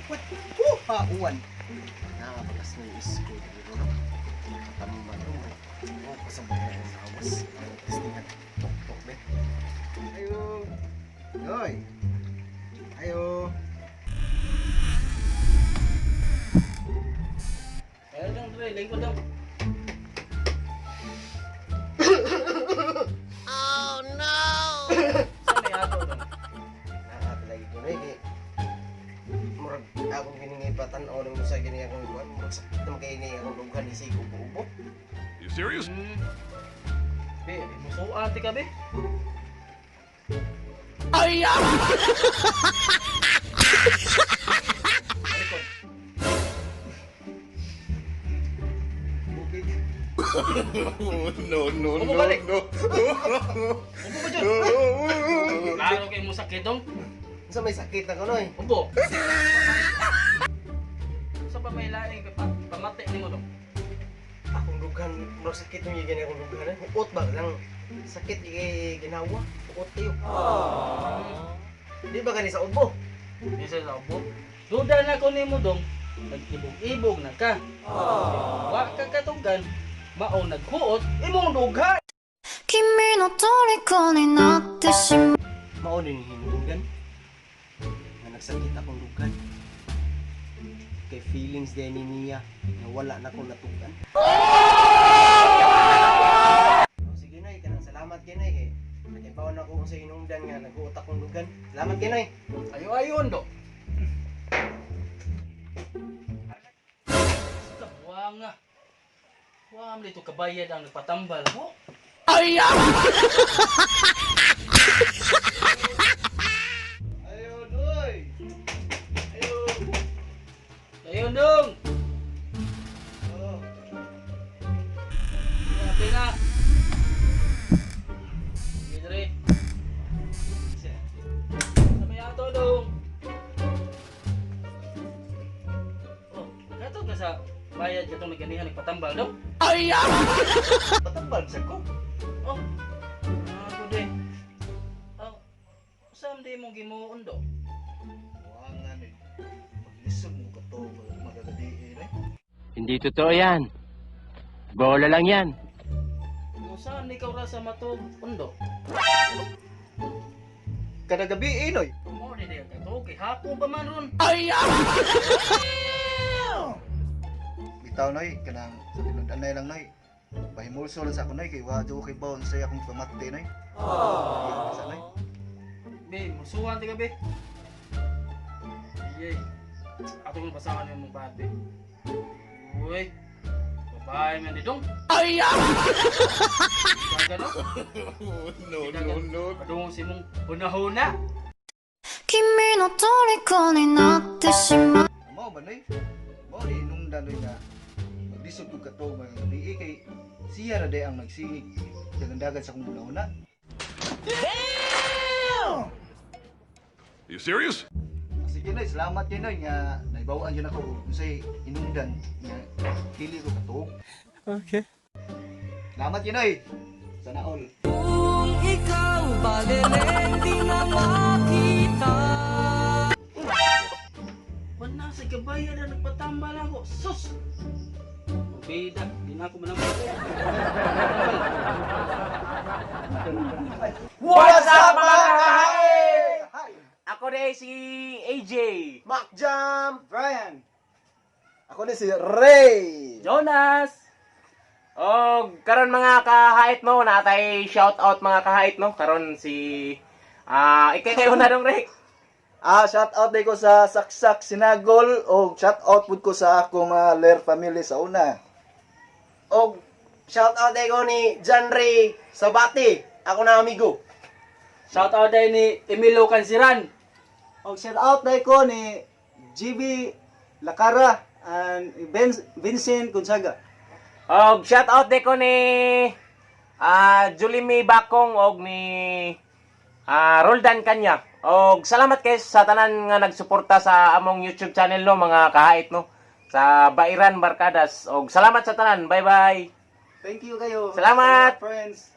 What? Uwan. Nakapakas ng isko dito, no? Katamba no. Oh, kasabay na ang lawas. Testing nga. Tok tok be. Ayo. Yoy. Ayo. Ayo dong, Dre, lingkod dong. Oh no! Saan may ato dong? Nakapilagi ko na eh. Murag akong giningipatan o nung sa gini akong buwan. Murag sakit naman kayo ni akong dughan isig ubo-ubo. You serious? Be, musuan ti ka be. Ay! Bukid. No, no, Ubo no, balik. no. Ubo ba dyan? Klaro kay mo sakit dong. Sa may sakit na ko noy. Ubo. Sa pa may laing kay pamati nimo dong. Akong dughan, murag sakit nung gini akong dughan. Huot ba lang? Sakit kay ginawa. Huot tayo. Di ba gani sa ubo? Di sa ubo. Duda na ko nimo dong. Nag-ibog-ibog na ka. Wa ka katugan. Mao naghuot imong dughan. 君の虜になってしま Mao ni hinungdan. Nga nagsakit akong dughan. Kay feelings din ni niya nga wala na ko natugan. Oh, sige nay, kanang salamat kay nay kay nagibawon ako sa hinungdan nga naghuot akong dughan. Salamat kay nay. Ayo ayon do. Sa buwanga. Wa man dito kabayad ang nagpatambal mo. Ayo doy. Ayo. Ayon dong. Oh. Grabe na. Sige dre. Sa may ato dong. Oh, kato ka sa bayad katong may ganihan nagpatambal dong. Patambal sa ko. Oh. Ako de. Oh. Saan di mo gimuon do? Buwangan eh. Maglisod mo ka to, magagabi eh. Hindi totoo yan. Bola lang yan. Kung saan ikaw ra sa matug undo? Kada gabi eh, noy. Mo di di kato kay hapon pa man ron. Bitaw noy, kanang sa tinud-anay lang noy. Bahimulso lang sa ako noy, kay wa ko kay baon sa akong pamate noy. Aww. Sa noy. Be, musuhan ti ka be. Iyay. Ato kong basahan yung mong bad be. Uy. Babae man di dong. Ay! Gaga no? No, no, no. Padungong si mong hunahuna. 君の虜になってしま Mao ba noy? Mao ni inungdan noy nga maglisod ko ka to magagabi eh, kay siya ra day ang nagsigig dagan-dagan sa akong una-una. You serious? Sige noy, salamat kay noy nga naibawaan yun ako unsay inungdan nga dili ko katuog. Okay. Salamat yun noy. Sana all. Wala sa gabayan na nagpatambal ako. Sus! Bida, di na ako manang. What's up, mga kahay? Ako na si AJ. Mac Jam! Brian! Ako ni si Ray! Jonas! O, karon mga kahait no, natay shout out mga kahait no. Karon si ikay kayo na dong Rick. Shout out day ko sa Saksak Sinagol o shout out pud ko sa akong mga Ler family sa una. Og shout out ko ni John Ray Sabati. Ako na amigo. Shout out din ni Emilio Cansiran. Og shout out dai ko ni GB Lacara and Vincent Gonzaga. Og shout out day ko ni Julimi Bakong og ni Roldan Kanya. Og salamat kay sa tanan nga nagsuporta sa among YouTube channel no mga kahait no sa Bairan Barkadas. Og salamat sa tanan. Bye bye. Thank you kayo. Salamat! Sa mga friends.